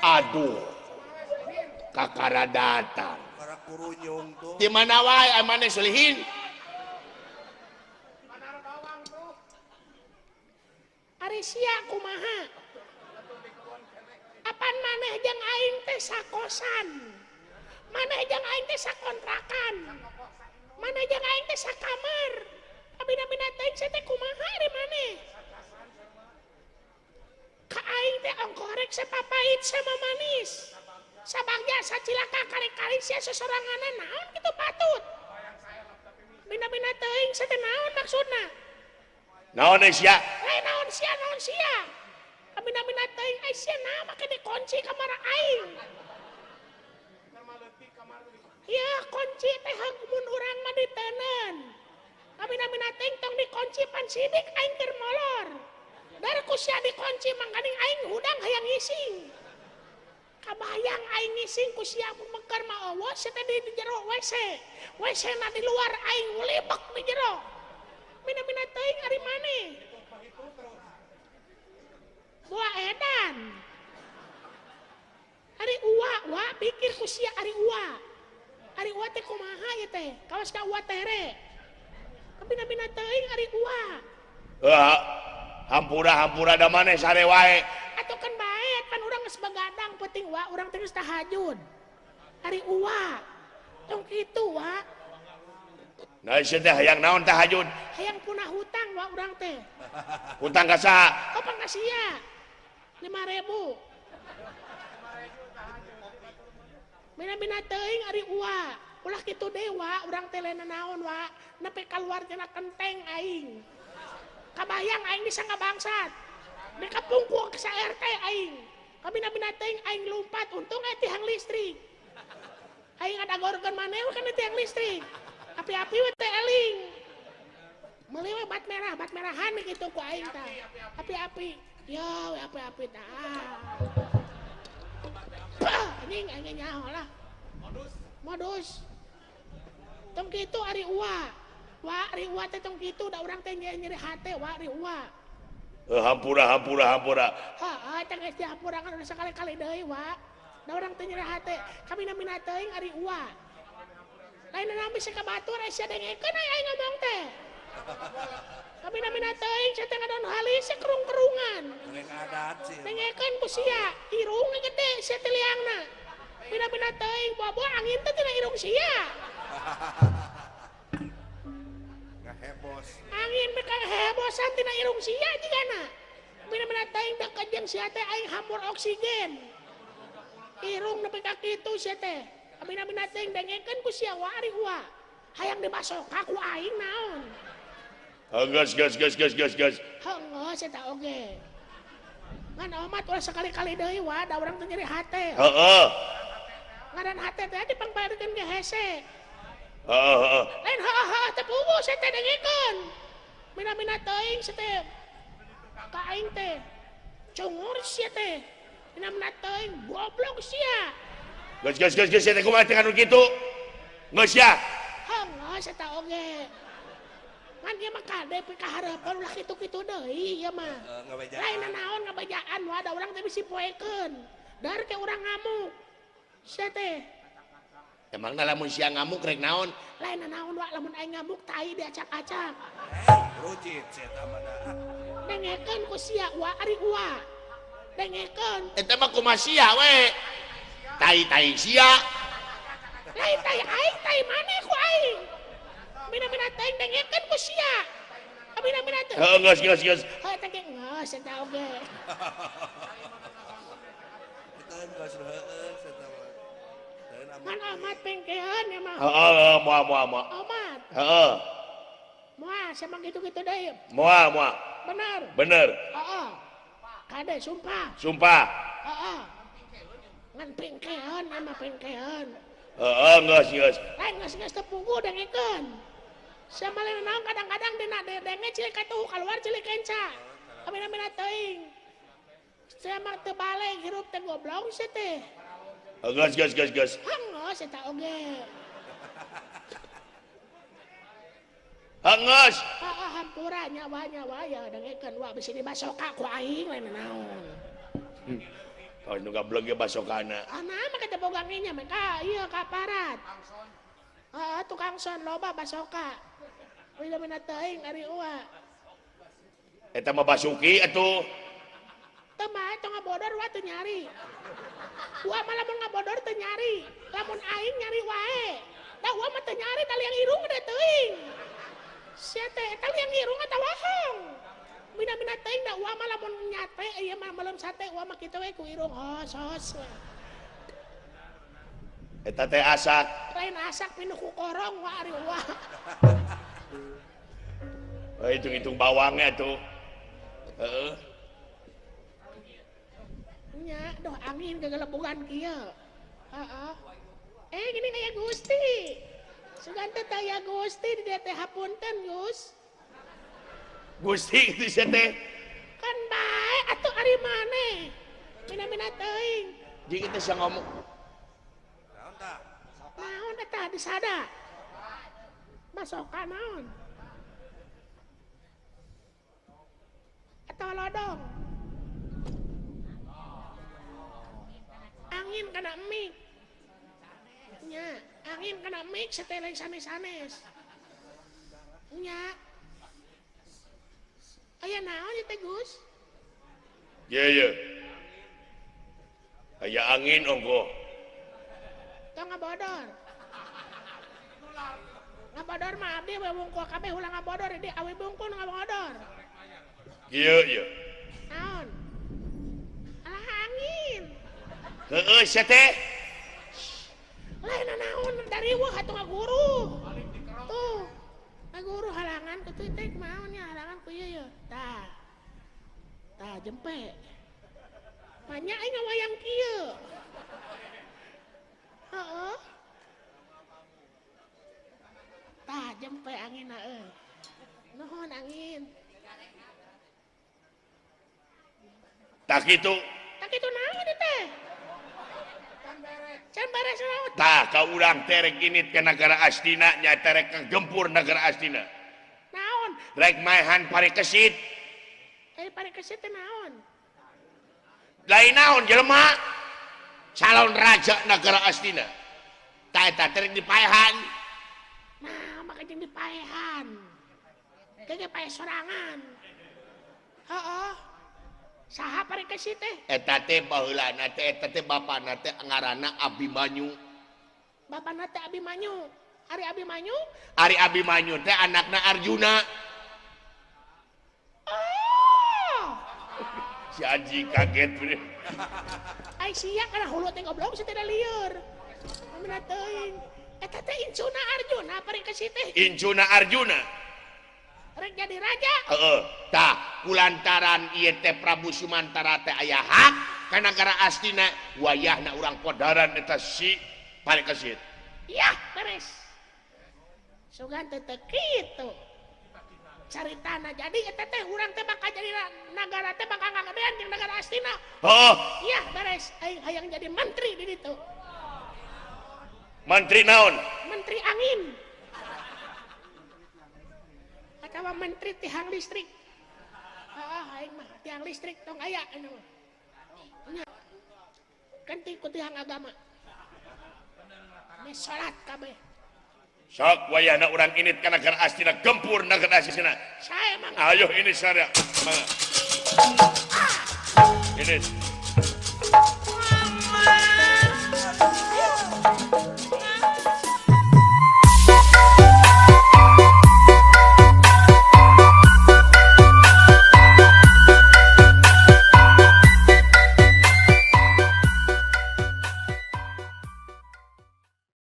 Aduh. Kakara datang. Di mana wae amane Solihin? Ari sia kumaha? Apan maneh jeung aing teh sakosan. Maneh jeung aing teh sakontrakan. Maneh jeung aing teh sakamar. Abina-bina teuing sia teh kumaha ari maneh? Ka aing teh ongkorek sapapait sama manis. Sabagja sacilaka kali-kali sia sosoranganan naon kitu patut. Bina-bina teuing sia teh naon maksudna? Naon sia? Lain naon sia, naon sia. Bina-bina teuing ai sia naon make dikunci kamar aing. Ya kunci teh mun urang mah diteundeun. Bina-bina teuing tong dikunci pan sidik aing keur molor. Dar ku sia dikunci mangkaning aing hudang hayang ngising. Kabayang aing ngising ku sia mekar mah eueuh sia teh di jero WC. WC na di luar aing ngulibek di jero. Bina-bina teuing ari maneh. Boa edan. Ari uwa, wa pikir ku sia ari uwa. Ari uwa teh kumaha ieu teh? Kawas ka uwa tere. Bina-bina teuing ari uwa. Heeh. Hampura-hampura da maneh sare wae. Atuh kan bae pan urang geus begadang peuting wa urang teh geus tahajud. Ari uwa. Tong kitu wa. Nah sia teh hayang naon tahajud? Hayang punah hutang wa urang teh. Hutang ka saha? Oh pang ka sia. 5.000. Bina-bina teuing ari uwa. Ulah kitu deui wa urang teh lain naon wa. Nepi kaluar tina kenteng aing. Kabayang aing disangka bangsat. Dikapungku sa RT aing. Kabina-bina teuing aing lumpat untung aya tiang listrik. Aing ada gorgon maneh kan tiang listrik. Api-api we teh eling. Meuli we bat merah, bat merahan kitu ku aing tah. Api-api. Yo we api-api tah. Pah, anjing aing nyaho lah. Modus. Modus. Tong kitu ari uwa. Wa ari uwa teh tong kitu da urang teh nyeri hate wa ari uwa. Hampura hampura hampura. Heeh, teh geus dihampura kan udah sakali-kali deui wa. Da urang teh nyeri hate. Kabina-bina teuing ari uwa. Lain naon bisa ka batur aya sia dengekeun aing ngomong teh. Kabina-bina teuing sia teh ngadon halis sia kerung-kerungan. Dengekeun ku sia, irung gede sia teh liangna. Bina-bina teuing bobo angin teh tina irung sia. Angin mereka hebosan tina irung sia jigana. Bina-bina teuing deket jeung sia teh aing hambur oksigen. Irung nepi ka kitu sia teh. Bina-bina teuing dengekeun ku sia wa ari uwa. Hayang dibasoka ku aing naon. Geus geus geus geus geus geus. Heunggeus eta oge. Ngan omat ulah sakali-kali deui wa da urang teh nyeri hate. Heeh. Ngaran hate teh dipangbayarkeun ge hese. Heeh heeh. Lain heeh heeh teh puguh sia teh dengekeun. Mina-mina teuing sia teh. Ka aing teh. Cungur sia teh. Mina-mina teuing goblok sia. Geus geus geus geus sia teh kumaha teh anu kitu. Geus sia. Heunggeus eta oge. Ngan ieu mah kade pikahareupeun ulah kitu-kitu deui ieu mah. Lain naon ngabejaan wa da urang teh bisi poekeun. Dar ke urang ngamuk. Sia teh. Emangna lamun sia ngamuk rek naon? Lain naon wa lamun aing ngamuk tai diacak-acak. Rucit sia tah mah da. Dengekeun ku sia wa ari uwa. Dengekeun. Eta mah kumaha sia we. Tai-tai sia. Lain tai aing tai maneh ku aing. Bina-bina teuing dengekeun ku sia. Bina-bina teuing. Heuh geus geus geus. Heuh teh ge geus eta oge. Eta geus heueuh eta mah. Ngan omat pengkeun ya mah. Heeh, moal moal moal. Omat. Heeh. Moal sama gitu-gitu deui. Moal moal. Bener. Bener. Heeh. Kade sumpah. Sumpah. Heeh. Ngan pengkeun mah pengkeun. Heeh, geus geus. Lain geus geus teu puguh dengekeun. Sama lain naon kadang-kadang dina denge cilik katuh keluar cilik kenca. Amina-mina teuing. Sama teu balik hirup teh goblok sia teh. Geus geus geus geus. Geus eta oge. Geus. Heeh, Hampura nyawa nyawa ya dengekeun wa bisi dibasoka ku aing lain naon. Oh nu gablek ge basokana. Ah nah mah teh boga nginya mah ka ieu ka aparat. Heeh, tukang son loba basoka. Ulah mina teuing ari uwa. Eta mah Basuki atuh. Teu mah tong ngabodor wa teu nyari. Uwa mah lamun ngabodor teu nyari, lamun aing nyari wae. Da uwa mah teu nyari da liang irung da teuing. Sia teh eta liang irung atawa wahong. Mina-mina teuing da uwa mah lamun nyate ieu mah melem sate uwa mah kitu we ku irung hos hos. Eta teh asak. Lain asak pinuh ku korong wa ari uwa. Oh, hitung-hitung bawangnya tuh. Heeh. Nya, doh angin kegelebugan kieu. Heeh. Eh gini kayak Gusti. Sugan teh taya Gusti di dieu teh hapunten, Gus. Gusti itu sia teh. Kan bae atuh ari maneh. Mina-mina teuing. Jeung itu sia ngomong. Naon tah? Naon eta disada? Basoka naon? Atau lodong? Angin kena mic. Nya, angin kena mic seteleng sanes-sanes. Nya. Aya naon ieu teh, Gus? Ye ye. Aya angin ongkoh. Tong ngabodor. Ngabodor mah abdi we wungkul kabeh ulah ngabodor di awi bungkul ngabodor. Kieu ye. Naon? Alah angin. Heeh sia teh. Lain naon dari wah atuh ngaguru. Tuh. Ngaguru halangan ku teh teh naon nya halangan ku ieu ye. Tah. Tah jempe. Manya aing ngawayang kieu. Heeh. Tah jempe anginna euy. Nuhun angin. Tah kitu. Tah kitu naon ieu teh? Can beres naon? Tah ka urang terek init ke nagara Astina nya terek kagempur nagara Astina. Naon? Rek maehan parikesit. Eh parikesit teh naon? Lain naon jelema? Calon raja nagara Astina. Tah eta terek dipaehan. Nah, maka jeung dipaehan. Ge paeh sorangan. Heeh. Saha parikesit teh? Eta teh baheulana teh eta teh bapana teh ngaranna Abimanyu. Bapana teh Abimanyu. Ari Abimanyu? Ari Abimanyu teh anakna Arjuna. Oh. Si Aji kaget bre. Ai sia kana hulu teh goblok si teh lieur. Mina teuing. Eta teh incuna Arjuna parikesit teh. Incuna Arjuna. Rek jadi raja. Heeh. Tah kulantaran ieu teh Prabu Sumantara teh aya hak ka nagara Astina wayahna urang podaran eta si parikesit. Yah, beres. Sugan teh teu kitu. Caritana jadi eta teh urang teh bakal jadi nagara teh bakal ngagedean jeung nagara Astina. Heeh. Yah, beres. Aing hayang jadi menteri di ditu. Menteri naon? Menteri angin. Atawa menteri tiang listrik. Heeh, aing mah tiang listrik tong aya anu. Nya. Kan ku tiang agama. Meh salat kabeh. Sok wayahna urang init ka nagara Astina gempur nagara Astina. Sae mangga. Ayo ini sarea. Mangga. Ini.